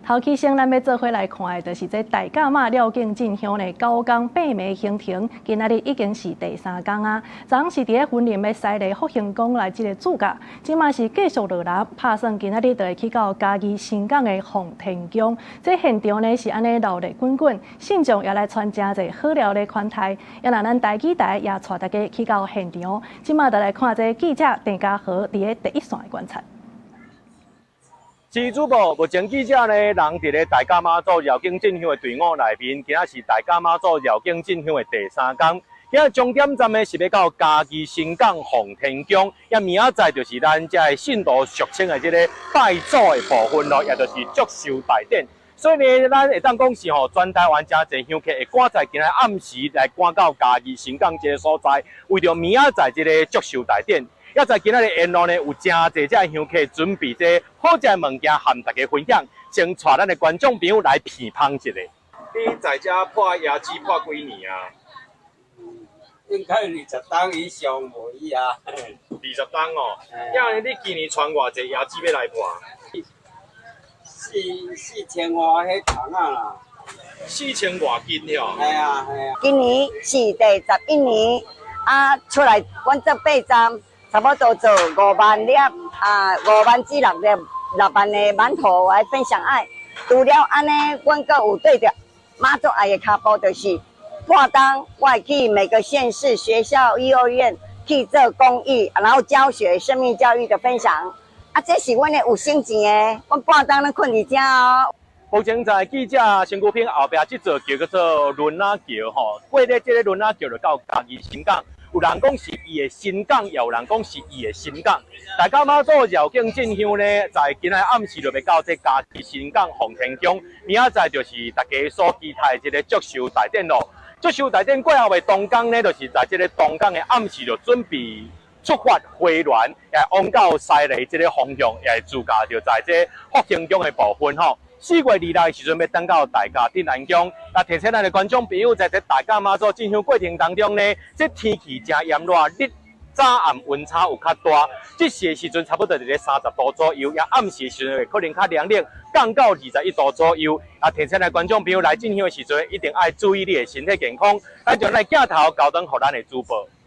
頭起先，咱欲做伙來看的，就是這大甲媽繞境進香的九工八暝行程，今仔日已經是第三工啊。昨昏是佇咧雲林的西螺福興宮來這个駐駕，這馬是繼續落來，拍算今仔日就會去到嘉義新港的奉天宮。這現場呢是按呢鬧熱滾滾，信眾也來傳誠濟好料來款待。也若咱台語台也帶大家去到現場，這馬就來看這記者鄭家和佇咧第一線的觀察。是主播，目前記者呢，人佇咧大甲媽祖繞境進香的隊伍內面，今仔是大甲媽祖繞境進香的第三工。今仔終點站呢是欲到嘉義新港奉天宮，也明仔載就是咱遮的信徒俗稱的這个拜祖的部分囉，也就是祝壽大典。所以呢，咱會當講是吼，全台灣誠濟香客會趕在今仔暗時來趕到嘉義新港這个所在，為著明仔載這个祝壽大典。也在今仔日沿路呢，有誠濟遮香客準備這好食的物件，和大家分享，先帶咱的觀眾朋友來品嘗一下。你在遮破椰子破幾年啊？應該20冬以上無去啊。20冬哦。遐你今年賰偌濟椰子欲來破？四千外彼桶仔啦。四千外斤喲。係啊係啊。今年是第11年，啊，出來阮做八站。差不多做5萬粒啊，5萬至6粒6萬的饅頭來分享愛。除了按呢，阮閣有對著媽祖愛的跤步，就是半冬我會去每個縣市、學校、幼兒園去做公益，然後教學生命教育的分享。啊，這是阮的有省錢的，阮半冬攏睏佇遮哦。目前在記者身軀邊後壁這座橋叫做崙仔橋吼，過咧這个崙仔橋就到嘉義新港。有人講是伊的新港，也有人講是伊的新港。大甲媽祖繞境進香呢，在今仔暗時就欲到這嘉義新港奉天宮，明仔載就是大家所期待的這个祝壽大典囉。祝壽大典過後的當工呢，就是在這个當工的暗時就準備出發回鑾，也往到西螺這个方向，也會駐駕著在這福興宮的部分吼。4月26的時陣，欲轉到大甲鎮瀾宮。啊，提醒咱的觀眾朋友，在這大甲媽祖進香過程當中呢，這天氣誠炎熱，日早暗溫差有較大。這時的時陣差不多佇咧30度左右，也暗時的時陣會可能較涼冷，降到21度左右。啊，提醒咱觀眾朋友來進香的時陣，一定愛注意你的身體健康。咱將咱鏡頭交轉予咱的主播。